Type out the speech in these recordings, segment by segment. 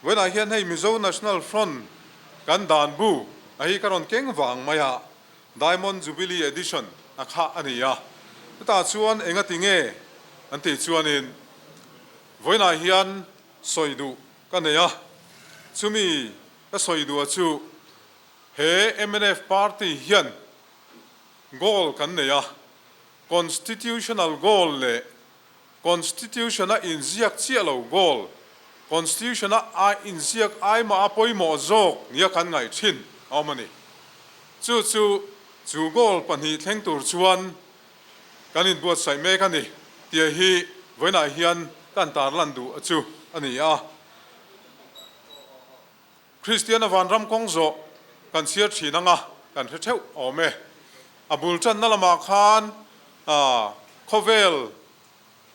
Vawiinah hian hei Mizo National Front kan dan bu a hi ka rawn keng vang mai a, Diamond Jubilee Edition a kha a ni a. Chutah chuan engati nge an tih chuanin vawiinah hian sawi duh ka nei a, chumi ka sawi duh a chu he mnf party hian goal kan nei a, Constitutional goal leh Constitution-a inziak chiah lo goal, Constitution-a a inziak aimah a pawimawh zawk nia kan ngaih thin a awm a ni. Chu chu chu goal pahnih thleng tur chuan kan inbuatsaih mek a ni tih hi vawiinah hian kan tarlan duh chu a ni a. Kristiana vanram kawng zawh kan chhiar thin anga kan hre theuh awm e. A bul tanna lamah khan khawvel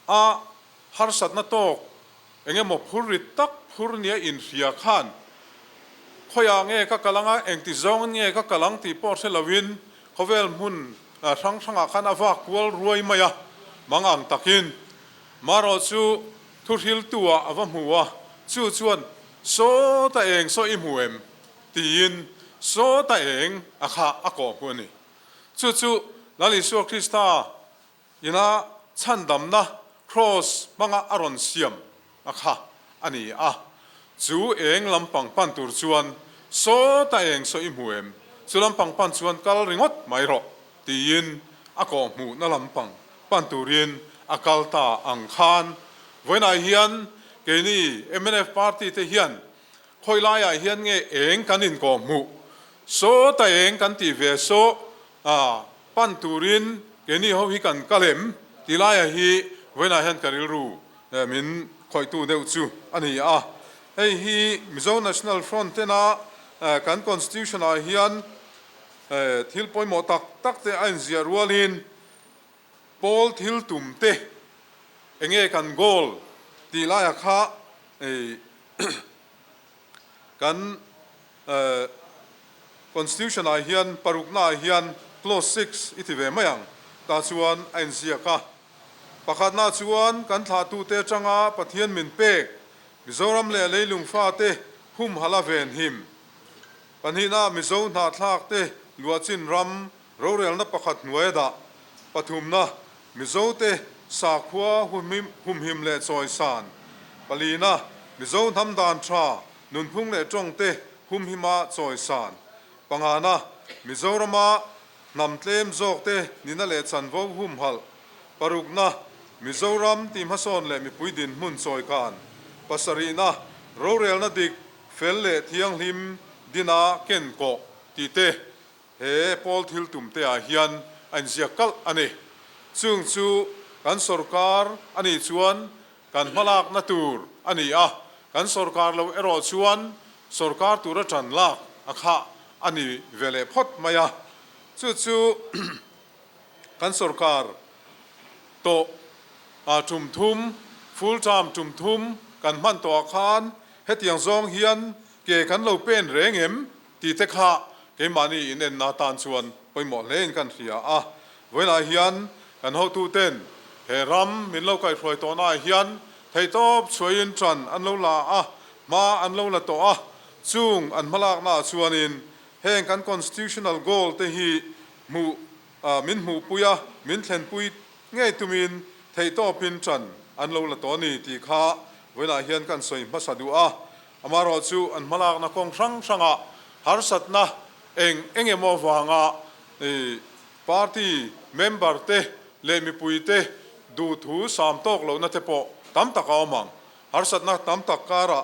a harsatna tawk eng emaw phur rit tak phur nia inhria khan khawiah nge ka kal anga engti zawngin nge ka kal ang tih pawh hre loin khawvel hmun hrang hrangah khan a vak kual ruai mai a, mangang takin. Marawh chu thuhriltu-ah a va hmu a, chu chuan Saw ta eng saw i hmu em? tiin saw ta eng a kha a kawh hmu a ni. Chu chu Lal Isua Krista ina chhandamna Kraws hmanga a rawn siam a kha a ni a. Chu eng lampang pan tur chuan saw ta eng saw i hmu em? Chu lampang pan chuan kal ringawt mai rawh tiin a kawh hmuhna lampang pan turin a kal ta ang khan vawiinah hian keini mnf party te hian khawi laiah hian nge eng kan inkawh hmuh saw ta eng kan tih ve saw pan turin keini ho hi kan kal em tih laiah hi vawiinah hian ka rilru min khawihtu deuh chu a ni a. Hei hi Mizo National Front tena kan Constitution ah hian thil pawimawh tak tak te a inziah rualin Pawl thil tum te enge kan goal tih laiah kha kan Constitution ah hian parukna ah hian clause six i ti ve mai ang tah chuan a inziak a. Pakhatna chuan kan thlahtute atanga Pathian min pek Mizoram leh leilung fate humhalh a venhim. Pahnihna Mizo hnahthlak te luahchin ram Rorelna pakhat hnuai a dah. Pathumna, Mizote sakhua humhim leh chawisan. Palina, Mizo hnam dan tha, nunphung leh tawngte humhima chawisan. Pangana, Mizorama hnam tlem zawkte nina leh chanvo humhalh. Parukna, Mizoram tih hmasawn leh mipui dinhmun chawikan. Pasarihna, Rorelna dik, fel leh thianghlim dina kenkawh tihte He pawl thil tum te ah hian a inziak kalh a ni. Chung chu kan sorkar a nih chuan kan hmalakna tur a ni a, kan sorkar lo erawh chuan sorkar tura tan lak a khah a ni ve leh phawt mai a. Chu chu kan sorkar tawh tum thum, full term tum thum kan hman tawh ah khan hetiang zawng hian ke kan lo pen reng em? Tih te kha keimahni in enna atan chuan pawimawh hlein kan hria a. Vawiinah hian kan hotuten he ram min lo kaihhruai tawhnaah hian theihtawp chhuahin ṭan an lo la a, hma an lo la tawh a. Chung an hmalaknaah chuanin heng kan constitutional goal te hi hmuh min hmuhpui a, min thlenpui ngei tumin theihtawpin ṭan an lo la tawh a ni tih kha vawiinah hian kan sawi hmasa duh a. Amaherawh chu an hmalakna kawng hrang hrangah harsatna eng eng emaw avanga party member te leh mipui te duhthu sam tawk lohna te pawh tam tak a awm ang. Harsatna tam tak karah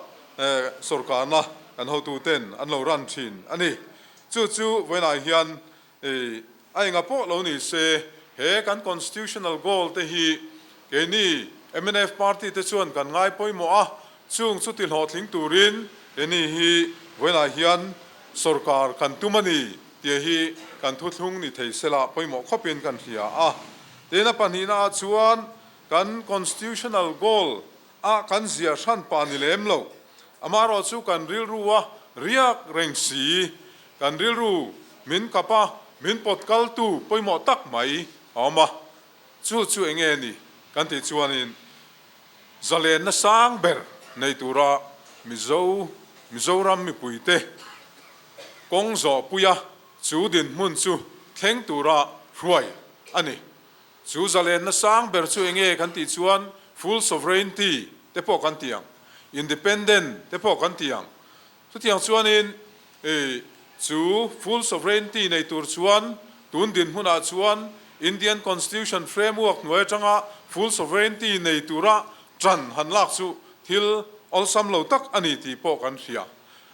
sawrkarna kan hotuten an lo ran thin a ni. Chu chu vawiinah hian A enga pawh lo ni se, he kan constitutional goal te hi keini mnf party te chuan kan ngai pawimawh a, chung chu ti hlawhtling turin keini hi vawiinah hian sorkar kan tum a ni tih hi kan thuthlung ni thei sela pawimawh khawpin kan hria a. Tin, a pahnihna ah chuan kan constitutional goal a kan ziah hran pah ni lem lo, amaherawh chu kan rilru a riak reng si, kan rilru min kap a, min pawt kaltu pawimawh tak mai a awm a, chu chu eng nge ni kan tih chuanin zalenna sang ber nei tura Mizo, Mizoram mipuite kawng zawhpuia chu dinhmun chu thleng tura hruai a ni. Chu zalenna sang ber chu enge kan tih chuan full sovereignty te pawh kan ti ang, independent te pawh kan ti ang. Chutiang chuanin chu full sovereignty nei tur chuan tun dinhmunah chuan Indian Constitution framework hnuai atanga full sovereignty nei tura tan han lak chu thil awlsam lo tak a ni tih pawh kan hria.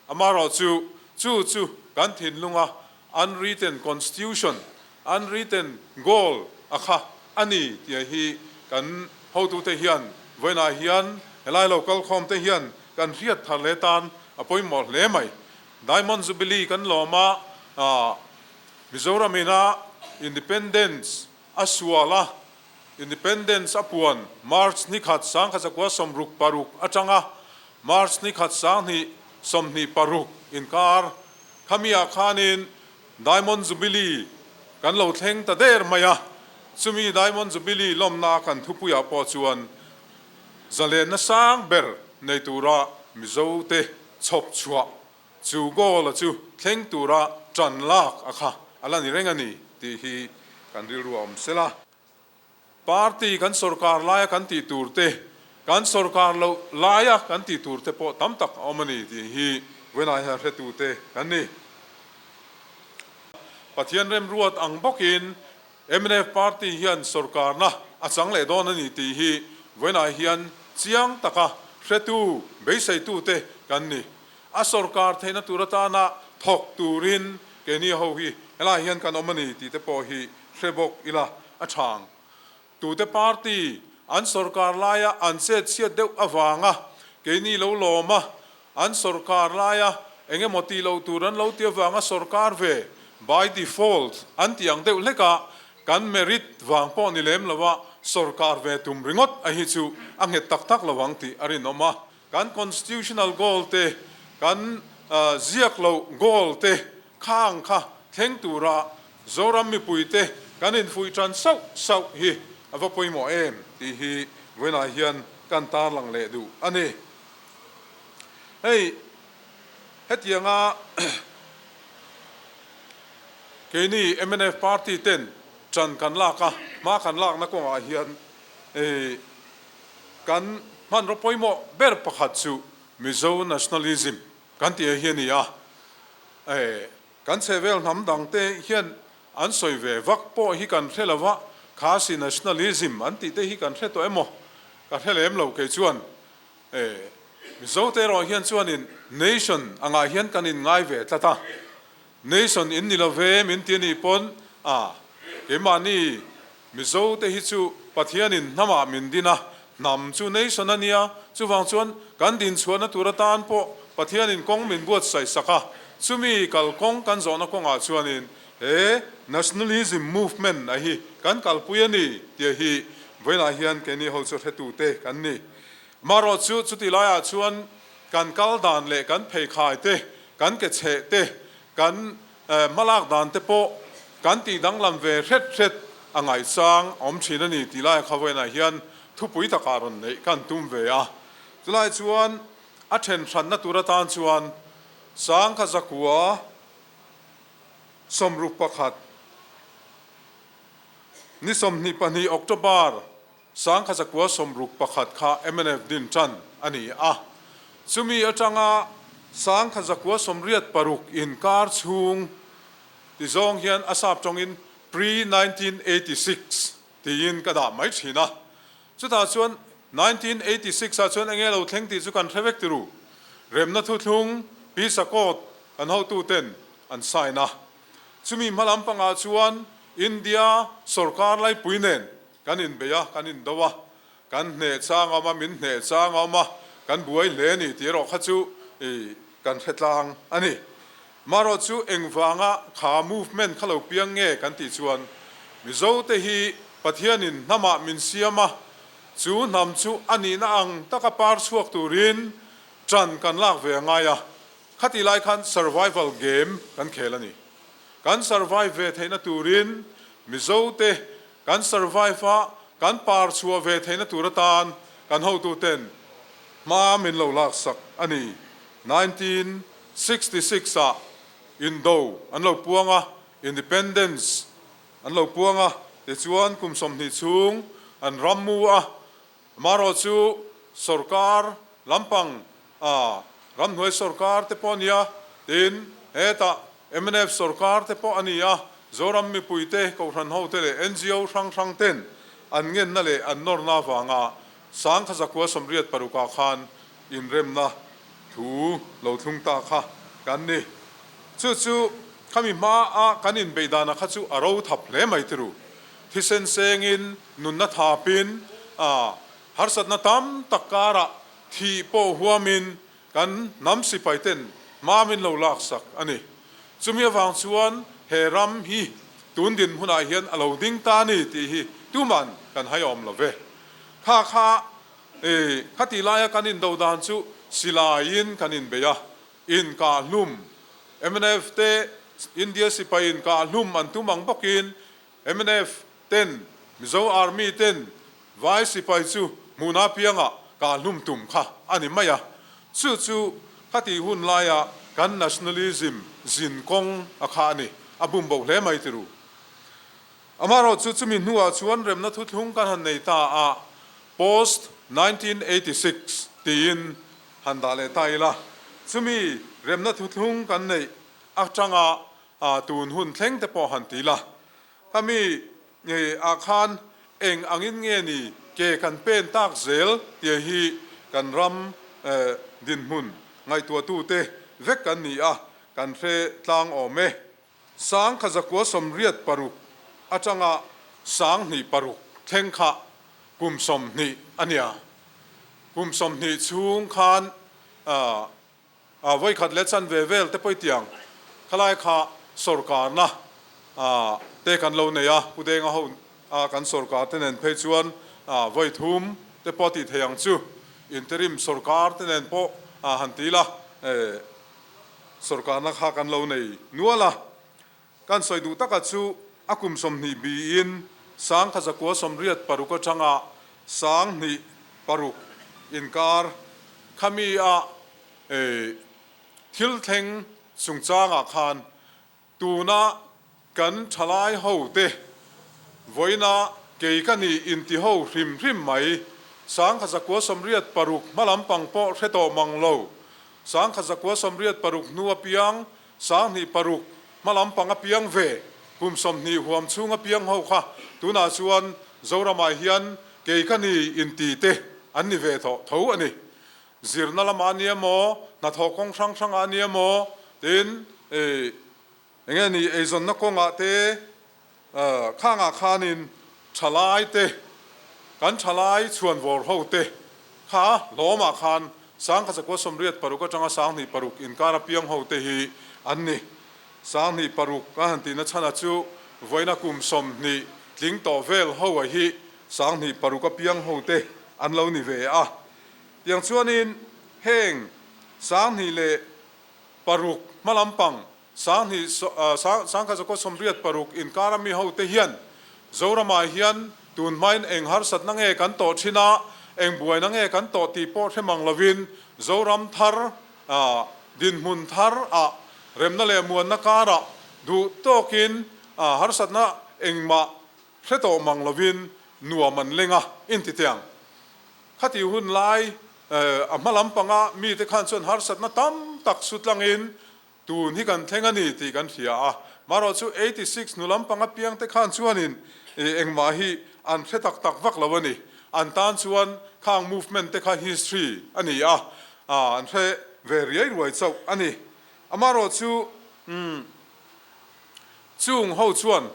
Amaherawhchu chu chu kan thinlunga unwritten constitution, unwritten goal a kha a ni tih hi kan hotute hian vawiinah hian helai lo kalkhawm te hian kan hriat thar leh tan a pawimawh hle mai. Diamond Jubilee kan lawm a, Mizoram ina Independence a sual a, Independence a puan March ni khat 1966 atanga March ni khat 2026 inkar khamiah khanin Diamond Jubilee kan lo thleng ta der mai a, chumi Diamond Jubilee lawmna kan thupuiah pawh chuan zalenna sang ber nei tura Mizote chhawp chhuah chu goal-a chu thleng tura tan lak a kha a la ni reng a ni tih hi kan rilru a awm sela. Party kan sorkar laia kan tih tur te, kan sorkar loh laia kan tih tur te pawh tam tak a awm a ni tih hi vawiinah hian hretute kan ni. Pathian remruat ang bawkin mnf party hian sorkarna a chang leh dawn a ni tih hi vawiinah hian chiang taka hretu, beiseitute kan ni. A sorkar theihna tur atana thawk turin keini ho hi helaiah hian kan awm a ni tih te pawh hi hre bawk ila a tha ang. Tute party an sorkar laia an chet chhiat deuh avanga keini lo lawm a, an sorkar laia eng emaw tih loh tur an lo ti avanga sorkar ve by default an tih ang deuh hlek a, kan merit vang pawh ni lem lova sorkar ve tum ringawt a hi chu a nghet tak tak lo ang tih a rinawm a. Kan constitutional goal te, kan ziak loh goal te khang kha thleng tura Zoram mipuite kan infuih tan sauh sauh hi a va pawimawh em tih hi vawiinah hian kan tarlang leh duh a ni. Hei hetianga keini mnf party ten tan kan lak a, hma kan lakna kawngah hian Kan hmanraw pawimawh ber pakhat chu Mizo nationalism kan tih hi a ni a, kan chhehvel hnam dangte hian an sawi ve vak pawh hi kan hre lo va, Khasi nationalism an tih te hi kan hre tawh emaw ka hre lem lo kei chuan. Mizote erawh hian chuanin nation angah hian kan inngai ve tlat a, Nation in ni lo ve min ti a nih pawn a, keimahni Mizo te hi chu Pathianin hnamah min din a, hnam chu nation a nia, chuvang chuan kan din chhuahna tur atan pawh Pathianin kawng min buatsaih sak a, chumi kalkawng kan zawhna kawngah chuanin he nationalism movement a hi kan kalpui a ni tih hi vawiinah hian keini ho chu hretute kan ni. Marawh chu chutih laiah chuan kan kal dan leh kan pheikhai te Kan ke chheh te, kan hmalak dan te pawh kan tih danglam ve hret hret a ngaihchang a awm thin a ni tih lai kha vawiinah hian thupui takah rawn neih kan tum ve a. Chulai chuan a then hranna tur atan chuan Sangkha 1961 ni 22 October 1961 kha mnf din tan a ni a, chumi atanga 1986 inkar chhung ti zawng hian a sap tawngin pre 1986 tiin ka dah mai thin a. Chutah chuan 1986 ah chuan enge lo thleng tih chu kan hre vek tiru. Remna thuthlung Peace Accord kan hotuten an sign a. Chumi hma lampangah chuan India sorkar laipui nen Kan inbei a, kan indo a, kan hneh chang a awm a, min hneh chang a awm a, kan buai hle a ni tih erawh kha chu kan hre tlang a ni. Marawh chu engvanga kha movement kha lo piang nge kan tih chuan Mizote hi Pathianin hnamah min siam a, chu hnam chu a nihna ang taka par chhuak turin tan kan lak ve a ngai a, khatih lai khan survival game kan khel a ni. Kan survive ve theihna turin Mizote Kan survive a, kan par chhuah ve theihna tur atan kan hotuten Hma min lo laksak a ni. 1966 ah Indo an lo puang a, Independence an lo puang a, tichuan kum 20 chhung an ram mu a, amaherawh chu sorkar lampang a ramhnuai sorkar te pawh a ni a, tin hetah mnf sorkar te pawh a ni a, Zoram mipuite, Kohhran hote leh ngo hrang hrang ten an ngenna leh an nawrna avanga 1986 ah khan inremna thu lo thlung ta kha kan ni. Chu chu khami hma a kan inbeih dana kha chu a ro thap hle mai tiru. Thisen sengin nunna thapin a harsatna tam tak karah thih pawh huamin kan hnam sipai ten hma min lo laksak a ni. Chumi avang chuan he ram hi tun dinhmunah hian a lo ding ta a ni tih hi tuman kan hai awm lo ve. Kha kha e, khatih laia kan indo dan chu silaiin kan inbei a, inkahhlum, mnf te India sipai inkahhlum an tum ang bawkin mnf ten Mizo Army ten Vai sipai chu hmuna pianga kahhlum tum kha a ni mai a, chu chu khatih hun laia kan nationalism zin kawng a kha a ni, a bumbo hle mai tiru. Amaherawh chu chumi hnuah chuan remna thuthlung kan han nei ta a, post 1986 tiin han dah leh ta ila, chumi remna thuthlung kan neih atanga tun hun thleng te pawh han ti ila, khami ah khan eng angin nge ni ke kan pen tak zel tih hi kan ram dinhmun ngaihtuahtute vek kan ni a, kan hre tlang awm e. 1986 atanga 2006 thleng kha kum 20 a nia. Kum 20 chhung khan vawikhat leh chanve vel te pawitiang khalai kha sawrkarna te kan lo nei a, Pu Denga ho kan sawrkar te nen phei chuan vawi thum te pawh tih thei ang chu. Interim sawrkar te nen pawh han ti ila. Sawrkarna kha kan lo nei nual a, kan sawi duh taka chu a kum 20 biin 1986 atanga 2006 inkar khami a thil thleng chungchangah khan Tuna kan thalai ho te vawiina kei ka ni inti ho hrim hrim mai. 1986 hma lampang pawh hre tawh mang lo. 1986 hnu apiang, 2006 hma lampang apiang ve, kum 20 huam chhung apiang ho kha tunah chuan Zoramah hian kei ka ni inti te an ni ve tawh tho a ni. Zirna lamah a ni emaw, hnathawh kawng hrang hrangah a ni emaw, tin eng nge ni eizawnna kawngah te khangah khanin thalai te, kan thalai chhuanvawr ho te kha hlawmah khan 1986 atanga 2006 inkar apiang ho te hi an ni. 2006 a han tihna chhana chu vawiina kum 20 tling tawh vel ho a hi 2006 apiang ho te an lo ni ve a. Tiang chuanin heng 2006 hma lampang 1986 inkar ami hote hian Zoramah hian tun hmain eng harsatna nge kan tawh thin a, eng buaina nge kan tawh tih pawh hre mang lovin Zoram thar dinhmun thar ah remna leh muanna karah duh tawkin harsatna engmah hre tawh mang lovin nuam an leng a, intitiang. Khati hun lai a hma lampanga mite khan chuan harsatna tam tak su tlangin tun hi kan thleng a ni tih kan hria a. Marawh chu 86 hnu lampang apiangte khan chuanin engmah hi an hre tak tak vak lo a ni. An tan chuan khang movement te kha history a ni a, an hre ve riai ruai chauh a ni. Amarawh chu chung ho chuan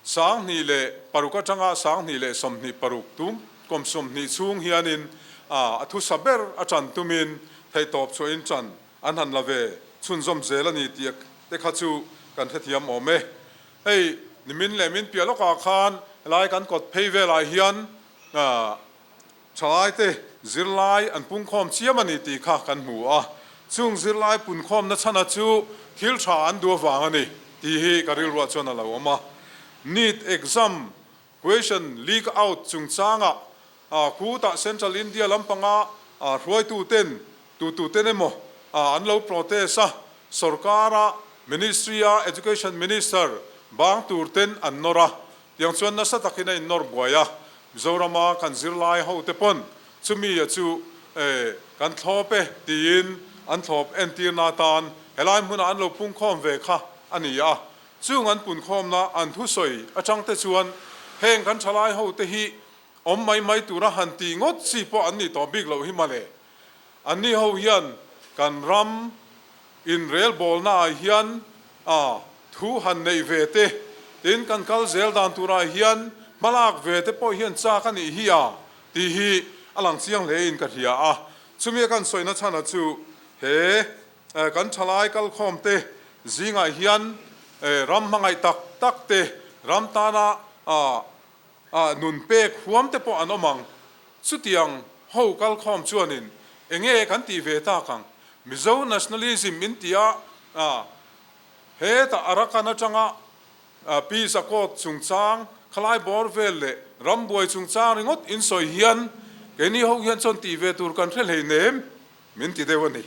2006 atanga 2026 tum kum 20 chhung hianin a thusa ber a ṭan tumin theihtawp chhuahin ṭan an han la ve chhunzawm zel a ni tih te kha chu kan hrethiam awm e. Hei nimin leh min piah lawkah khan helai kan kawt phei velah hian Thalaite zirlai an pungkhawm chiam a ni tih kha kan hmu a, chung zirlai punkhawmna chhana chu thil tha an duh avang a ni tih hi ka rilruah chuan a lo awm a. NEET exam question leak out chungchangah khutah Central India lampanga hruaituten tututen emaw an lo protest a, sorkara Ministry-a Education Minister bang turten an nawr a, tiang chuan nasa takin a innawr buai a, Mizorama kan zirlai hote pawn chumi a chu kan thlawp e tiin an thlawp entirna atan helai hmunah an lo pungkhawm ve kha a ni a. Chung an punkhawmna an thusawi atang te chuan heng kan thalai hote hi awm mai mai tura han tih ngawt chi pawh an nih tawh bik loh hi mawle. Anni ho hian kan ram inrelbawlna ah hian a thu han neih ve te, tin kan kal zel dan turah hian hmalak ve te pawh hian chak a nih hi a tih hi a lang chiang hle in ka hria a. Chumi a kan sawina chhana chu he Kan thalai kalkhawmte zingah hian ram hmangaih tak tak te, ram tana nun pek huam te pawh an awm ang. Chutiang ho kalkhawm chuanin enge kan tih ve tak ang? Mizo nationalism in tia hetah Arakan atanga Peace Accord chungchang, khalai bawr vel leh rambuai chungchang ringawt in sawi hian keini ho hian chuan tih ve tur kan hre hleinem. Min ti deuh a ni.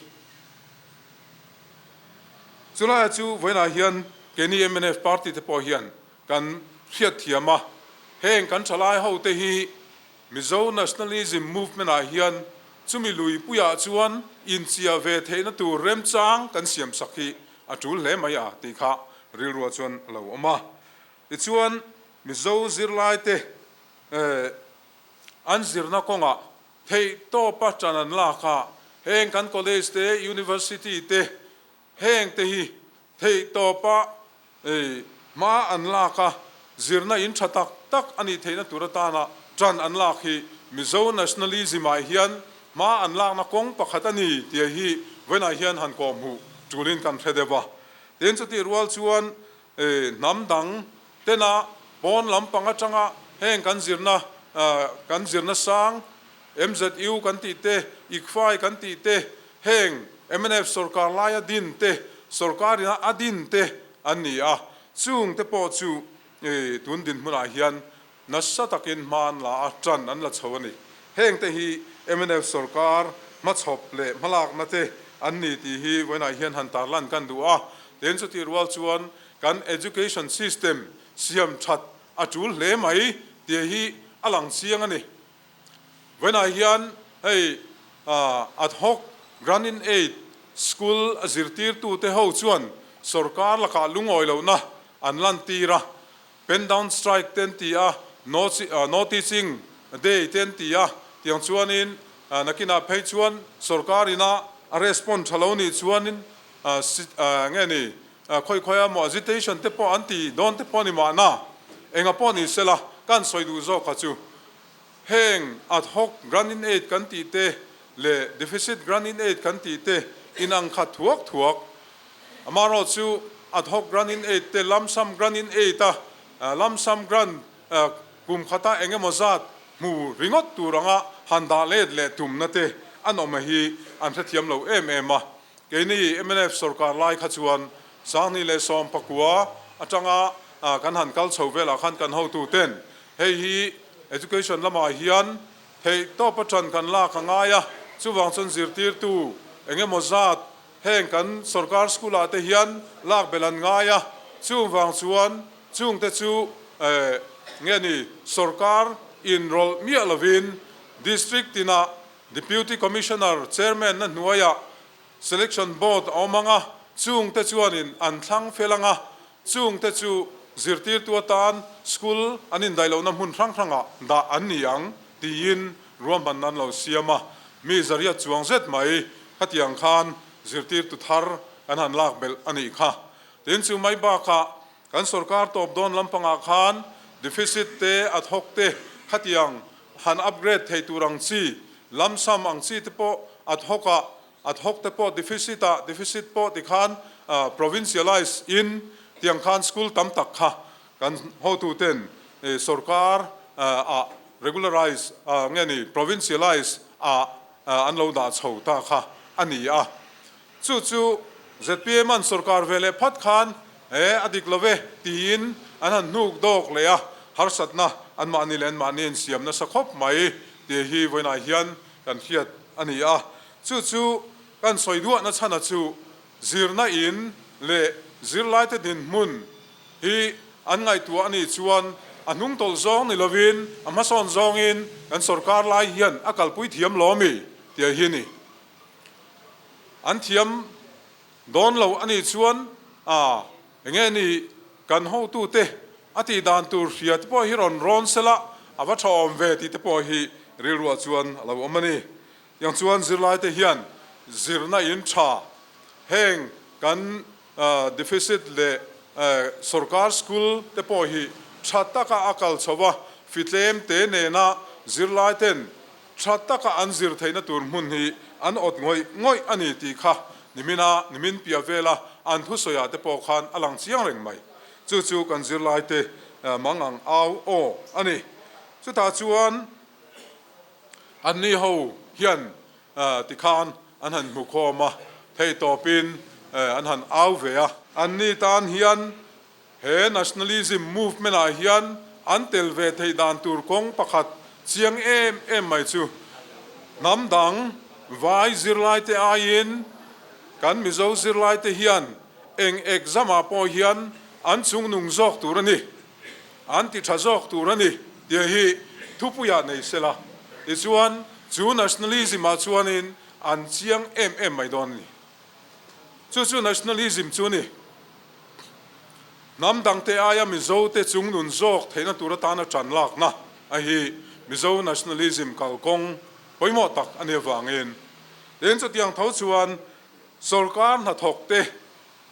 Chulaiah chu vawiinah hian keini mnf party te pawh hian kan hriatthiam a, heng kan thalai ho te hi Mizo Nationalism Movement ah hian chumi luipuiah chuan inchiah ve theihna tur remchang kan siamsak hi a tul hle mai a tih kha rilruah chuan a lo awm a. Tichuan Mizo zirlaite an zirna kawngah Theih tawpa ṭan an lak a, heng kan college te, university te, heng te hi theih tawpa hma an lak a, zirna in ṭha tak tak a nih theihna tur atana ṭan an lak hi Mizo nationalism ah hian hma an lakna kawng pakhat a ni tih hi vawiinah hian han kawhhmuh ṭulin kan hre deuh a. Tin, chutih rual chuan hnam dang Tena pawn lampang atanga heng kan zirna kan zirna sang MZU kan tih te, ICFAI kan tih te, heng mnf sorkar laia din te, sorkar ina a din te an ni a. Chung te pawh chu tun dinhmunah hian Nasa takin hma an la a, ṭan an la chho a ni. Heng te hi mnf sorkar hmachhawp leh hmalakna te an ni tih hi vawiinah hian han tarlan kan duh a. Tin, chutih rual chuan kan education system siam ṭhat a ṭul hle mai tih hi a lang chiang a ni. Vawiinah hian hei ad hoc grant in aid school a zirtirtute ho chuan sorkar lakah lungawi lohna an lantir a. Pen down strike te an ti a, no no teaching day te an ti a, tiang chuanin nakinah phei chuan sorkar ina a respond tha lo nih chuanin nge ni khawi khawi a maw agitation te pawh an ti dawn te pawh a ni mahna enga pawh ni sela kan sawi duh zawk kha chu heng ad hoc grant in aid kan tih te leh deficit grant in aid kan tih te inang khat thuak thuak Amaherawh chu ad hoc grant in aid te lump sum grant in aid a lump sum grant kum khata eng emaw zat hmu ringawt tur anga han dah let leh tumna te an awm hi an hrethiam lo em em a. Keini mnf sorkar lai kha chuan 2019 atanga kan han kal chho velah khan kan hotu ten hei hi education lamah hian theih tawp atang kan lak a ngai a, chuvang chuan zirtirtu eng emaw zat Heng kan sorkar school ah te hian lak belh an ngai a, chung vang chuan chung te chu nge ni sorkar in rawlh miah lovin District tinah Deputy Commissioner Chairman na hnuaiah Selection Board a awm ang a, chung te chuanin an thlang fel ang a, chung te chu zirtirtu atan school an indaih lohna hmun hrang hrangah dah an ni ang tiin ruahmanna an lo siam a, mi zariat chuang zet mai khatiang khan zirtirtu thar kan han lak belh a nih kha. Tin, chu mai bakah kan sorkar tawp dawn lampangah khan deficit te, ad hoc te khatiang han upgrade thei tur ang chi, lump sum ang chi te pawh ad hoc ah, ad hoc te pawh deficit ah, deficit pawh tikhan provincialize in tiang khan school tam tak kha Kan hotuten sorkar ah regularize nge ni provincialize ah an lo dah chho ta kha a ni a. Chu chu zpm an sorkar ve leh phat khan e a dik lo ve tiin an han hnuk dawk leh a, harsatna anmahni leh anmahni an siam nasa khawp mai tih hi vawiinah hian kan hriat a ni a. Chu chu kan sawi duahna chhana chu zirna in leh zirlaite dinhmun hi an ngaihtuah a nih chuan a hnungtawlh zawng ni lovin a hmasawn zawngin kan sorkar lai hian a kalpui thiam lo ami tih hi a ni. An thiam dawn lo a nih chuan a enge ni kan hotute a tih dan tur hria te pawh hi rawn rawn sela a va tha awm ve tih te pawh hi rilruah chuan a lo awm a ni. Tiang chuan zirlaite hian zirna in tha heng kan deficit leh sorkar school te pawh hi tha taka a kal chho a, fitlem te nena zirlaiten tha taka an zir theihna tur hmun hi an awt ngawih ngawih a ni tih kha nimina nimin piah vela an thusawiah te pawh khan a lang chiang reng mai. Chu chu kan zirlaite mangang au aw a ni. Chutah chuan anni ho hian tikhan an han hmu khawm a, theihtawpin an han au ve a. Anni tan hian He nationalism movement ah hian an tel ve theih dan tur kawng pakhat chiang em em mai chu hnam dang vai zirlaite aiin kan Mizo zirlaite hian eng exam ah pawh hian an chungnung zawk tur a ni, an ti tha zawk tur a ni tih hi thupuiah nei sela tichuan chu nationalism ah chuanin an chiang em em mai dawn a ni. Chu chu nationalism chu a ni. Hnam dangte aia Mizote chungnun zawk theihna tur atana tan lakna a hi Mizo nationalism kalkawng pawimawh tak a nih avangin tin chutiang tho chuan sorkar hnathawkte,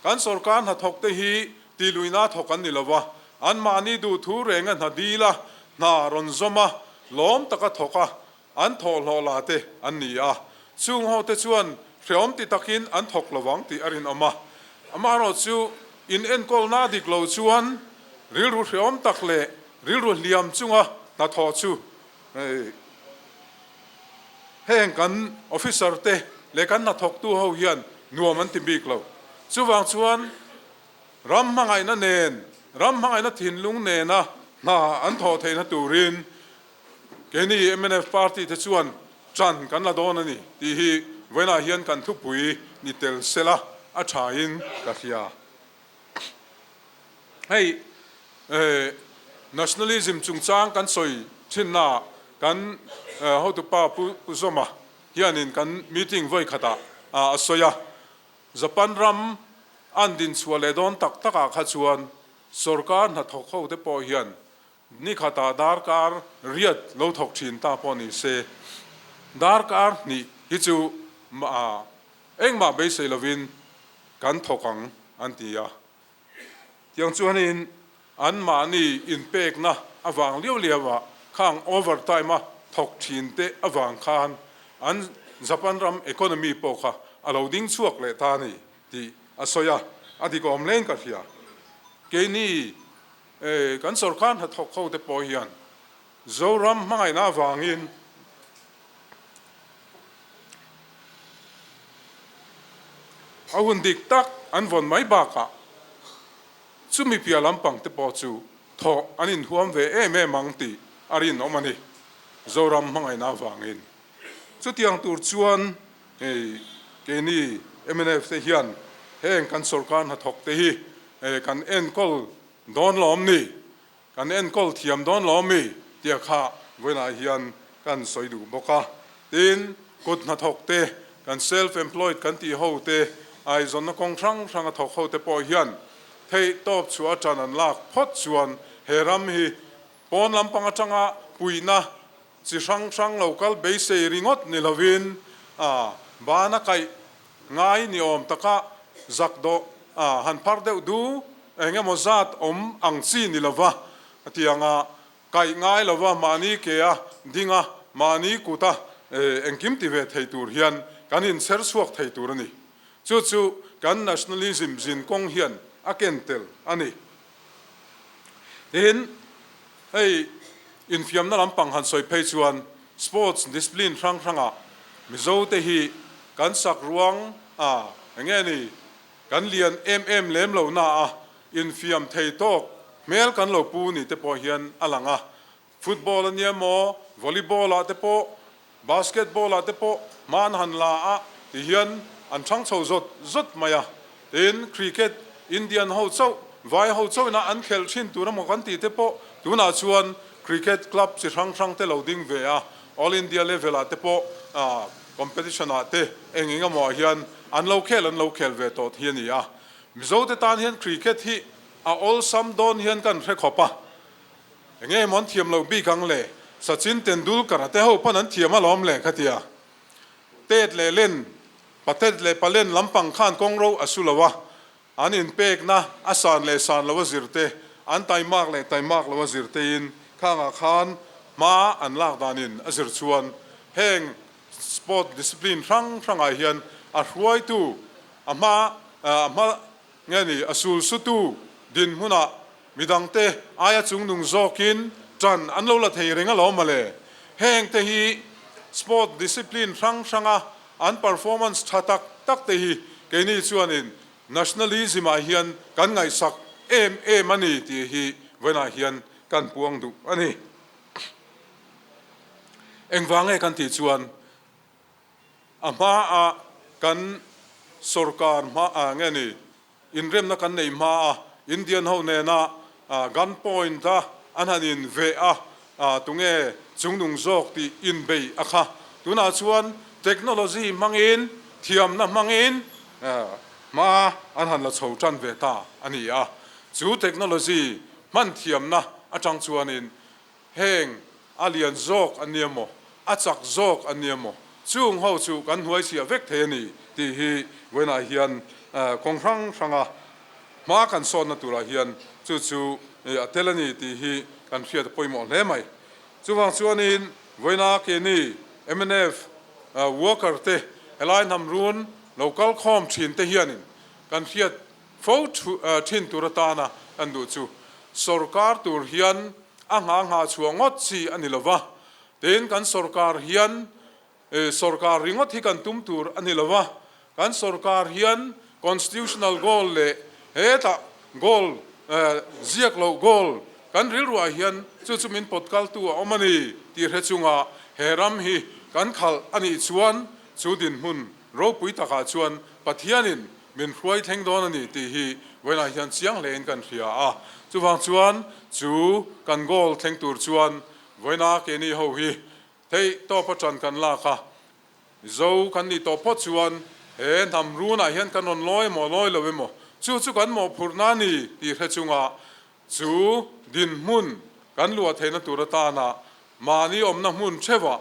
kan sorkar hnathawkte hi tihluihna thawk an ni lo va, anmahni duhthu renga hna dila hna rawn zawm a, lawm taka thawk a, An thawhhlawh la te an ni a, chung ho te chuan hreawm ti takin an thawk lo vang tih a rinawm a. Amaherawh chu in enkawlna dik lo chuan rilru hreawm tak leh rilru hliam chunga hnathawh chu heng kan officer te leh kan hnathawktu ho hian nuam an ti bik lo. Chuvang chuan ram hmangaihna nen, ram hmangaihna thinlung nena hna an thawh theihna turin Keini mnf party te chuan ṭan kan la dawn a ni tih hi vawiinah hian kan thupui ni tel sela a ṭhain ka hria. Hei nationalism chungchang kan sawi thinnaah kan hotupa Pu Zawma hianin kan meeting vawi khatah a sawi a, Japan ram an dinchhuah leh dawn tak takah kha chuan sorkar hnathawk hote pawh hian Ni khatah darkar riat lo thawk thin ta pawh ni se, darkar hnih hi chu engmah beisei lovin kan thawk ang an ti a. Tiang chuanin anmahni inpekna avang liau liauah khang overtime a thawk thin te avang khan an Japan ram economy pawh kha a lo ding chhuak leh ta a ni tih a sawi a, a dik awm leng ka hria. Keini Kan sorkar hnathawk ho te pawh hian Zoram hmangaihna avangin a hun dik tak an vawn mai bakah chumi piah lampang te pawh chu thawh an inhuam ve em em ang tih a rinawm a ni, Zoram hmangaihna avangin. Chutiang tur chuan hei keini mnf te hian heng kan sorkar hnathawk te hi kan enkawl dawn lawm ni, kan enkawl thiam dawn lawm mi tia kha vawiinah hian kan sawi duh bawk a. Tin, kut hnathawk te, kan self employed kan tih ho te, aizawnna kawng hrang hrang a thawk ho te pawh hian theih tawp chhuah atan an lak phawt chuan he ram hi pawn lampang atanga puihna Chi hrang hrang lo kal beisei ringawt ni lovin a bana kaih ngai ni awm taka zak dawh a han phar deuh du eng emaw zat awm ang chi ni lova a ti ang a, kaih ngai lova mahni ke a ding a, mahni kut a engkim ti ve thei tur hian kan inchher chhuak thei tur a ni. Chu chu kan nationalism zin kawng hian a ken tel a ni. Tin, hei infiamna lampang han sawi phei chuan sports discipline hrang hrangah Mizote hi kan sak ruang a eng nge ni kan lian em em lem lo na a, infiam thei tawk hmel kan lo pu ni te pawh hian a lang a. Football a nia maw, volleyball ah te pawh. Basketball ah te pawh hma an han la a ti hian an thang chho zawt zawt mai a. Tin, cricket Indian ho chauh, vai ho chauhina an khelh thin tur emaw kan tih te pawh tunah chuan cricket club chi hrang hrang te lo ding ve a, All India level ah te pawh competition ah te eng eng emaw ah hian an lo khel an lo khel ve tawh hi a ni a. Mizo te tan hian cricket hi a awlsam dawn hian kan hre khawp a. Enge emaw an thiam loh bik ang le? Sachin Tendulkar a te ho pawn an thiam alawm le ka ti a. Tet leh len, patet leh palen lampang khan kawng ro a su lo a, an inpekna a san leh san lo a zir te, an taimak leh taimak lo a zir tein khangah khan hma an lak danin a zir chuan heng sport discipline hrang hrangah hian a hruaitu a hma a hma nge ni a sul sutu dinhmunah Midangte aia chungnung zawkin ṭan an lo la thei reng alawm mawle. Hengte hi sport discipline hrang hranga an performance ṭha tak tak te hi keini chuanin nationalism ah hian kan ngaihsak em em a ni tih hi vawiinah hian kan puang duh a ni. Engvange kan tih chuan a hmaah kan sorkar hma nge ni Inremna kan nei hma a, Indian ho nena gun point a an han in veh a, tunge chungnung zawk tih inbei a kha. Tunah chuan technology hmangin, thiamna hmangin hma an han la chho tan ve ta a ni a. Chu technology hman thiamna atang chuanin Heng a lian zawk an nia maw, a chak zawk an nia maw, chung ho chu kan hnuai chhiah vek thei a ni tih hi vawiinah hian kawng hrang hranga hma kan sawnna turah hian chu chu a tel a ni tih hi kan hriat a pawimawh hle mai. Chuvang chuanin vawiina keini mnf worker te helai hnam run lo kal khawm thin te hianin kan hriat Fo thin tur atana kan duh chu sorkar tur hian a ngha ngha chhuah ngawt chi a ni lova, tin kan sorkar hian sorkar ringawt hi kan tum tur a ni lova, kan sorkar hian constitutional goal leh hetah goal ziak loh goal kan rilruah hian chu chu min pawt kaltu a awm a ni tih hre chunga he ram hi kan khalh a nih chuan chu dinhmun ropui takah chuan Pathianin Min hruai thleng dawn a ni tih hi vawiinah hian chiang hlein kan hria a. Chuvang chuan chu kan goal thleng tur chuan vawiina keini ho hi theih tawp aṭan kan lak a. Mizo kan nih tawh phawt chuan he hnam runah hian kan rawn lawi emaw lawi lo emaw chu chu kan mawhphurhna a ni tih hre chunga Chu dinhmun kan luah theihna tur atana mahni awmna hmun theuhah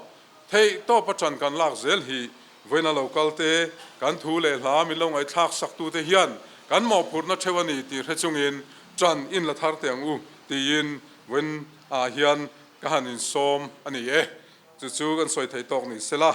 theih tawp aṭan kan lak zel hi vawiina lo kalte kan thu leh hla min lo ngaihthlak saktute hian kan mawhphurhna theuh a ni tih hre chungin ṭan in la thar teh ang u tiin vawiin ah hian ka han insawm a ni e. Chu chu kan sawi theih tawk ni sela.